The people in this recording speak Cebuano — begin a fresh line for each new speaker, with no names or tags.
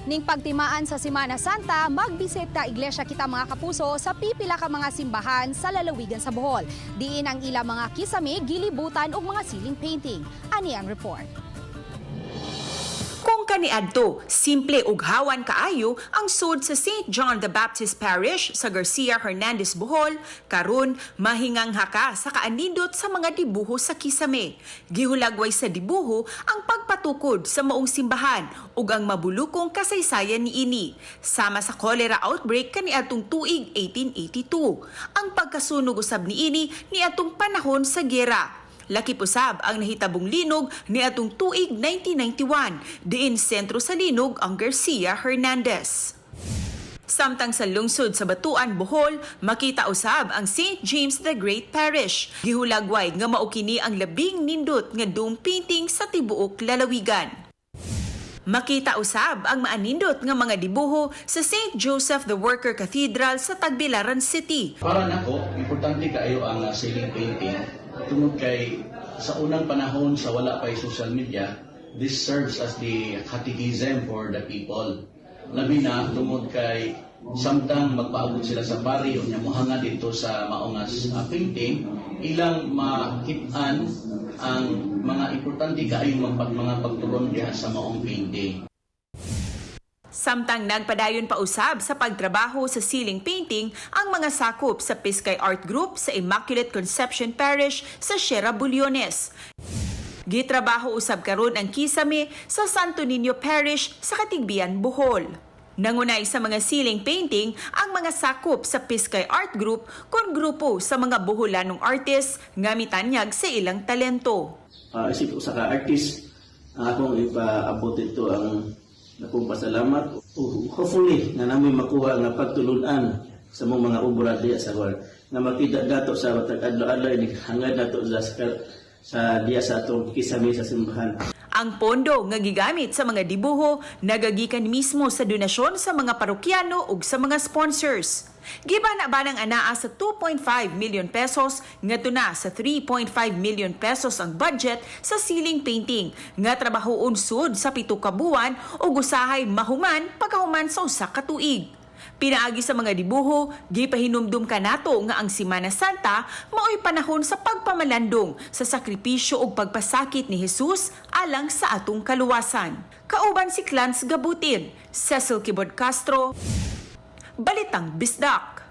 Ning pagtimaan sa Semana Santa, magbisita iglesia kita, mga kapuso, sa pipila ka mga simbahan sa lalawigan sa Bohol. Diin ang ilang mga kisame gilibutan og mga ceiling painting. Ani ang report.
Kung kaniadto, simple ug hawan kaayo ang sud sa St. John the Baptist Parish sa Garcia Hernandez, Bohol, karon mahingangha ka sa kaanindot sa mga dibuho sa kisame. Gihulagway sa dibuho ang pagpatukod sa maong simbahan ug ang mabulukong kasaysayan niini. Sama sa cholera outbreak kaniadtong tuig 1882. Ang pagkasunog usab niini niadtong panahon sa giyera. Lakip usab ang nahitabong linog niadtong tuig 1991, diin sentro sa linog ang Garcia Hernandez. Samtang sa lungsod sa Batuan, Bohol, makita usab ang St. James the Great Parish. Gihulagway nga mao kini ang labing nindot nga dome painting sa tibuok lalawigan. Makita usab ang maanindot nga mga dibuho sa St. Joseph the Worker Cathedral sa Tagbilaran City.
Para nako, importante kaayo ang ceiling painting tungod kay sa unang panahon sa wala pa social media, this serves as the catechism for the people. Labi na tungod kay samtang magpaabot sila sa pari o muhanga dito sa maong painting, ilang makit-an ang mga importante kaayong mga pagturon diha sa maong painting.
Samtang nagpadayon pa usab sa pagtrabaho sa ceiling painting ang mga sakop sa Piskay Art Group sa Immaculate Conception Parish sa Sierra Bullones. Gitrabaho usab karon ang kisame sa Santo Niño Parish sa Catigbian, Bohol. Nangunay sa mga ceiling painting ang mga sakop sa Piskay Art Group kon grupo sa mga Boholanong artists nga mitanyag sa ilang talento.
Isip usa ka artist, ang akong ipaabot dito ang dakong pasalamat. Hopefully nga namin makuha nga pagtulunan sa mong mga obra diya sa world nga makita dato sa matag adlaw-adlaw ini hangad nato sa diya sa atong kisame sa simbahan.
Ang pondo nga gigamit sa mga dibuho nagagikan mismo sa donasyon sa mga parokyano ug sa mga sponsors. Gibana-banang anaa sa 2.5 million pesos ngadto na sa 3.5 million pesos ang budget sa ceiling painting nga trabahoon sud sa 7 ka buwan ug usahay mahuman pagkahuman sa 1 ka tuig. Pinaagi sa mga dibuho, gipahinumdum kanato nga ang Semana Santa maoy panahon sa pagpamalandong sa sakripisyo ug pagpasakit ni Jesus alang sa atong kaluwasan. Kauban si Clans Gabutin, Cecil Kibod Castro, Balitang Bisdak.